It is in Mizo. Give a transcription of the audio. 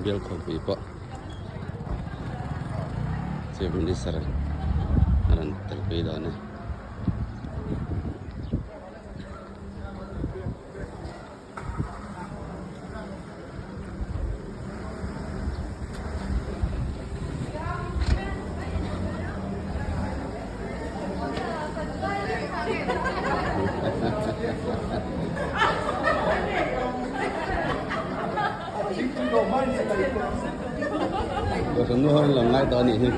Bial khawpui pawh Chief Minister a rawn telpui dawn e. Kohhran nu ho in lo ngai tawh a nih hi.